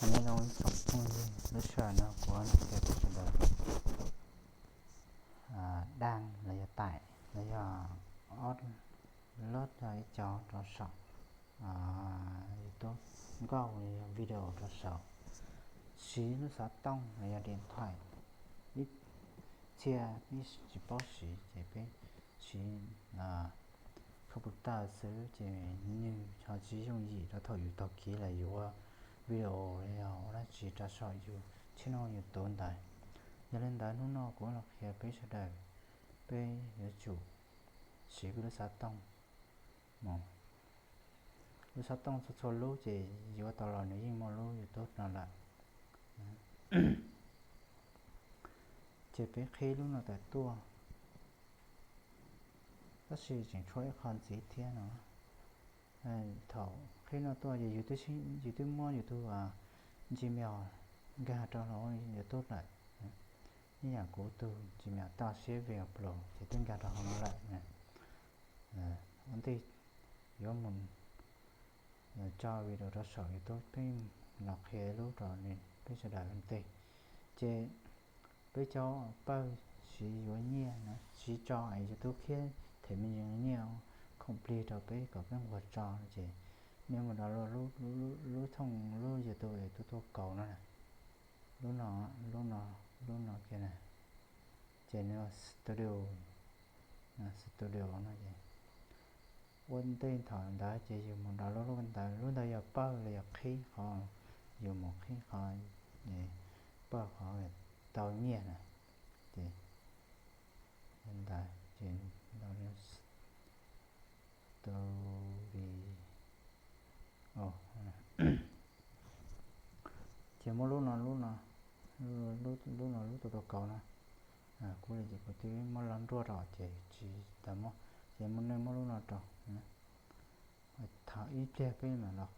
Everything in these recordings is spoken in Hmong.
Nyob zoo ib tsoom phooj ywg, lub sij hawm no kuv los qhia peb sawv daws dav los yog taim los yog upload ib co rau saum YouTube, nkauj los yog video rau saum. Siv lub xov tooj los yog điện thoại, ib txhia peb tsis paub siv ces peb siv computer xwb ces nws ho tsis yooj yim rau thaum yus taug kev los yus ua video los yog ua dab tsi rau saum yus channel YouTube ntawd. Yog li ntawd hnub no kuv los qhia peb sawv daws, peb yuav tsum siv peb lub xov tooj mus. Lub xov tooj txhua txhua lub ces yuav tau los nws yeej muaj lub YouTube no lawm. Ces peb qhib lub no tawm tuaj, tab sis tseem tshuav ib qho ntxiv thiab no. Thaum qhib no tuaj ces yus twb muab yus tus Gmail nkag rau hauv YouTube lawm. Ib yam kuv tus Gmail toj siab Veo Plus ces twb nkag rau hauv no lawm. Ua ntej yuav mus tso video rau saum YouTube, peb los qhia lub rau peb sawv daws ua ntej. Ces peb cov pawg siv yuav nyiaj na, siv tso es YouTube qhib them me ntsis nyiaj khoom plig rau peb kom peb nquag tso no ces nej mus download lub thooj lub YouTube es tus tuaj kaus no na. Lub no, lub no, lub no kiag na. Ces nws studio, studio no ces ua ntej thaum ntawd ces yus mus download lub ntawd, lub ntawd yog pawg los yog qhib qhov, yus mus qhib qhov, pawg qhov tau nyiaj na. Ces ntawd ces studio, ces muab lub no, lub no, lub no lub tuaj tau kaus no. Kuv li ces kuv twb muab los nruaj rau ces tsis tau muab, ces muab nej muab lub no rau. Thaum ib pliag peb mam los,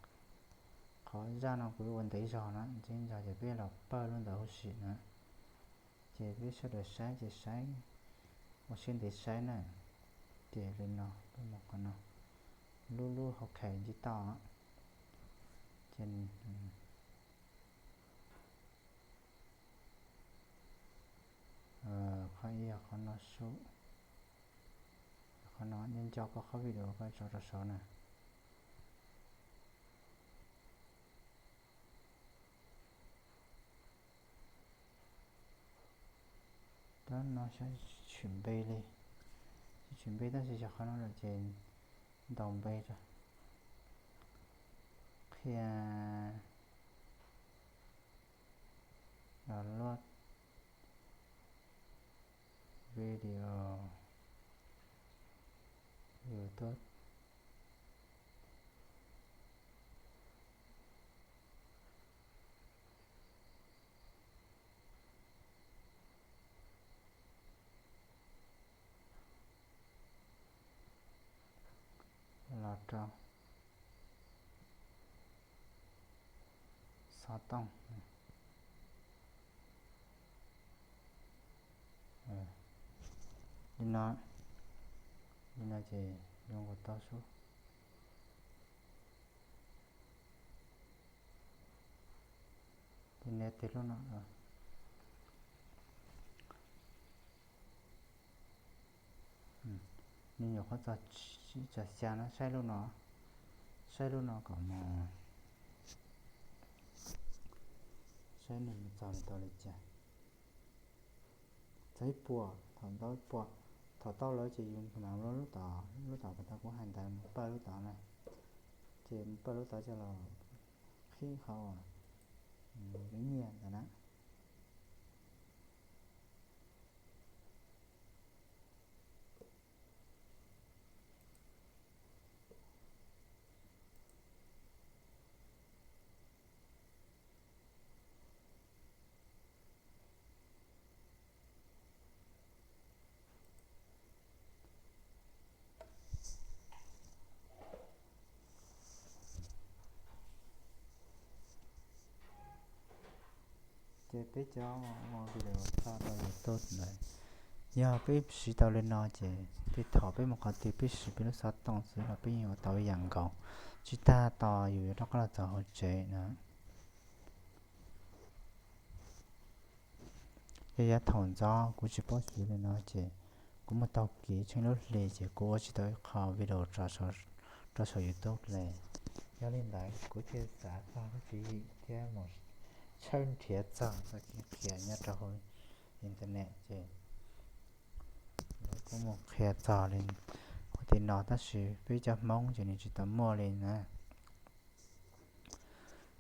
qhov zaj no kuv ua ntev zog na, ntev zog ces peb los pawg lub ntawd huv si na. Ces peb sawv daws saib ces saib, ua siab ntev saib na. Ces li no, peb mus qhov no, lub lub hauv khais ntsib toj, ces qhov ib yog qhov no sub, qhov no nco nco koj qhov video koj tso rau saud na. Tab no xyov tshwm npe li, tsis tshwm npe tab sis yog qhov no lawm ces ntaus npe rau, qhia download video YouTube. Los rau xov tooj li no, li no ces zoo nkaus tau sub. Ces nias tig lub no, nws nyuam qhuav txog tsawg xya no, saib lub no, saib lub no kom mus, saib nws mus txog li tau li cas. Txog ib puas, thaum ntau ib puas, thaum tau lawm ces yus mam lub tom, lub tom pas tau kuv hais ntawd mus pawg lub tod na. Ces mus pawg lub tod coj los qhib qhov yuav nyiaj ntawd na. Ces peb cov ua video tso rau YouTube ntawd, yog peb siv tau li no ces tej thaum peb mus qhov twg peb siv peb lub xov tooj xwb los peb yeej ua tau ib yam nkaus, tsis tas tos yus yuav rov qab los txog hauv tsev na. Ces yav thaum ntxov kuv tsis paub siv li no ces kuv mus taug kev tsheej lub hli ces kuv ua tsis tau ib qho video rau saum YouTube li. Yog li ntawd kuv thiaj xav txog lub tswv yim thiab mus tshawb nrhiav txog txoj kev qhia nyob rau hauv internet ces kuv mus qhia txog li qhov tim no tab sis peb cov Hmoob ces nws tsis tau muaj li na.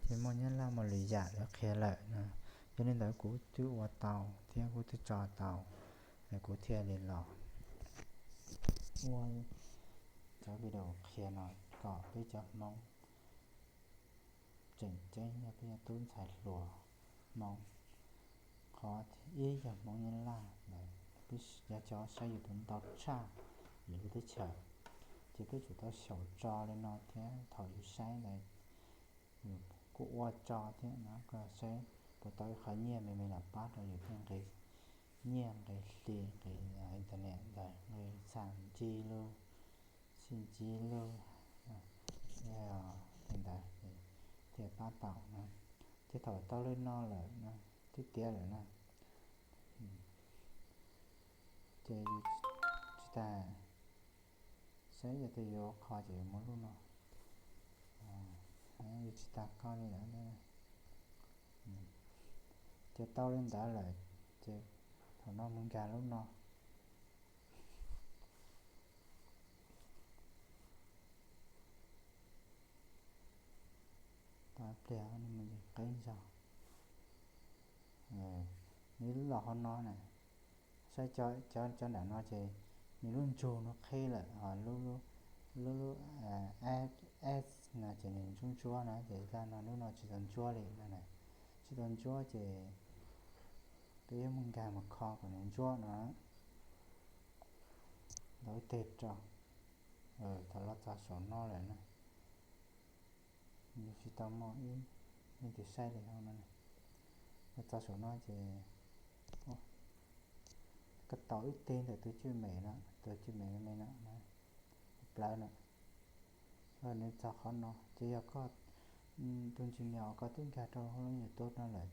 Ces muaj nyab laj muaj lwm yam lawv qhia lawm na. Yog li ntawd kuv twb ua tau thiab kuv twb tso tau, kuv thiaj li los ua cov video qhia no kom peb cov Hmoob tseem ceeb yog peb cov tub ntxhais hluas Hmoob, qhov ib yog Hmoob Nyab Laj ntawd, peb cov saib YouTube ntau tshaj lwm lub teb chaws, ces peb tsum tau xyaum tso li no thiab thaum yus saib ntawd yus kuj ua tso thiab no kom saib puas tau ib qho nyiaj me me los pab rau yus thiab nqe nyiaj nqe hli nqe internet ntawd nqe xam ncig lug, xi ncig lug li ntawd thiaj pab tau na. Ces thaum tau li no lawm na, twb tiav lawm na, ces yus tsis tas saib yog tias yuav qho ces yuav muab lub no, yus tsis tas koj li lawm. Ces tau li ntawd lawm ces thaum no mus nkag lub no. Tau pliag nws mus qeeb zog, nws los hauv no na. Saib cov nram no ces nws lub ntsug no qheb lawm, lub lub s no ces nws ntsuab ntsuab na, ces zaj no lub no tsis tau ntsuab li no na. Tsis tau ntsuab ces peb yuav mus nkag mus kho kom nws ntsuab no. Ntau ib teg rau, thaum los txog saum no lawm na, yus tsis tau muaj ib leej twg saib li hauv no. Los txog saum no ces koj tau ib teg ntawm tus cwj mem no, tus cwj mem me no na, plawv no. Nws txog qhov no ces yog koj tus ntsig nias uas koj twb nkag rau hauv lub YouTube no lawm,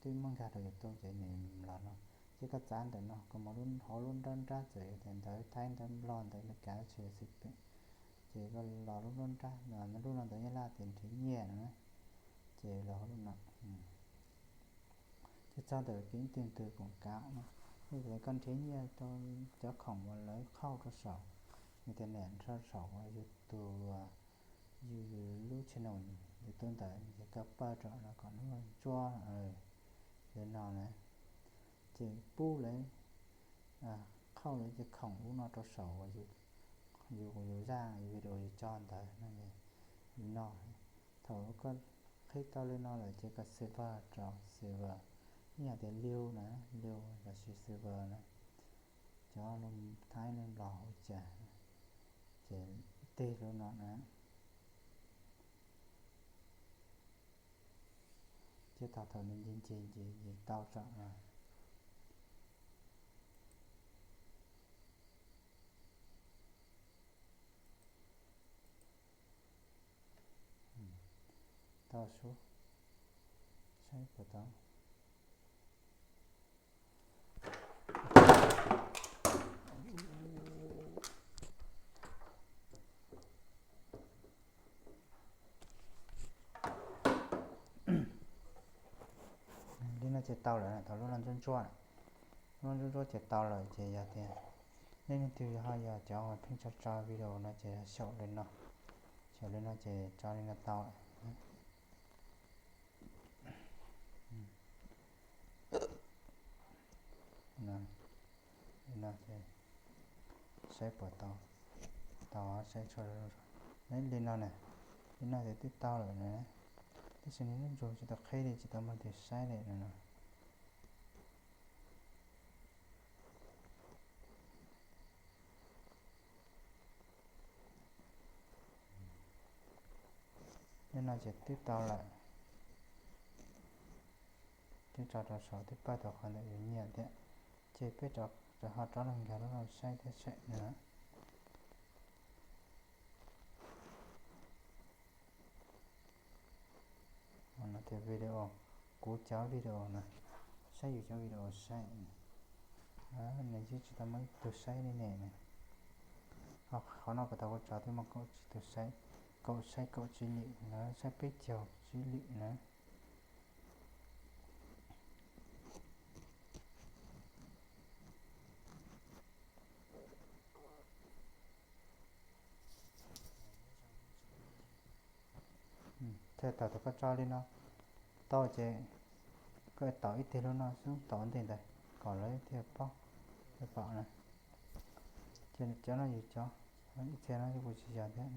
twb muab nkag rau YouTube ces nws los no. Ces koj txav ntawm no, koj mus hauv lub nruab nrab, txawm yog tias ntawv Thaib ntawv Nplog ntawv Meskas tsis xij peem, ces koj los lub nruab nrab, lub no ntawv Nyab Laj tias nrhiav nyiaj no, ces los hauv lub no. Ces txog ntawm kev ib tug ntug koom kav no, yog tias koj nrhiav nyiaj rau cov khoom uas lawv qhauj rau saum internet, rau saum uas yus tus, yus lub channel YouTube ntawd, ces koj pawj rau no kom nws ntsuab li no na. Ces pub lawv, qhauj lawv cov khoom lub no rau saum uas yus, yus zaj video yus tso ntawd no, li no. Thaum koj qhib tau li no lawm ces koj server rau server, ib yam tias liu na, liu lossis server na, cov lus Thaib lus Nplog ua cas, ces tig lub no na. Ces thaum thaum nws nce nce nce nce tau tso no. Tau sub, saib puas tau. Li no ces tau lawm, thaum lub no ntsuab ntsuab, lub no ntsuab ntsuab ces tau lawm. Ces yog tias nej leej twg ho yog cov uas pheej tso tso video no ces xyaum li no, xyaum li no ces tso li no tau lawm. Li no ces saib puas tau, tau saib tshuaj. Li no na, li no ces twb tau lawm na, tab sis nws lub ntsug tsis tau qhib li, tsis tau muaj tus saib li no na. Li no ces twb tau lawm, twb tso rau saum, twb pawj tau qhov ntawm yus nyiam thiab. Ces peb rov ho rov los nkag lub no saib thiab seb no. Tias video, kuv cov video na, Saib yus cov video saib, nws twb tsis tau muaj ib tug saib li ne. Qhov no puas tau kuv tso twb muaj kaum tsib tug saib, kaum saib kaum tsib lwm na, saib peb caug tsib lwm na. Thiaj tau, thaum koj tso li no tau ces koj tau ib teg lub no xwb, tau ua ntej ntawd kom lawv thiaj paub, thiaj pom na. Ces cov no yus cov, ib txhia no kuj tsis yog thiab.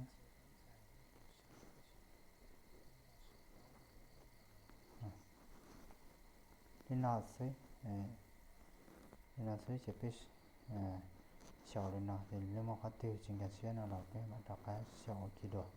Li no xwb, li no xwb ces peb xyaum li no ces li muaj qhov twg tsis nkag siab no los peb mam rov qab xyaum ua ke dua.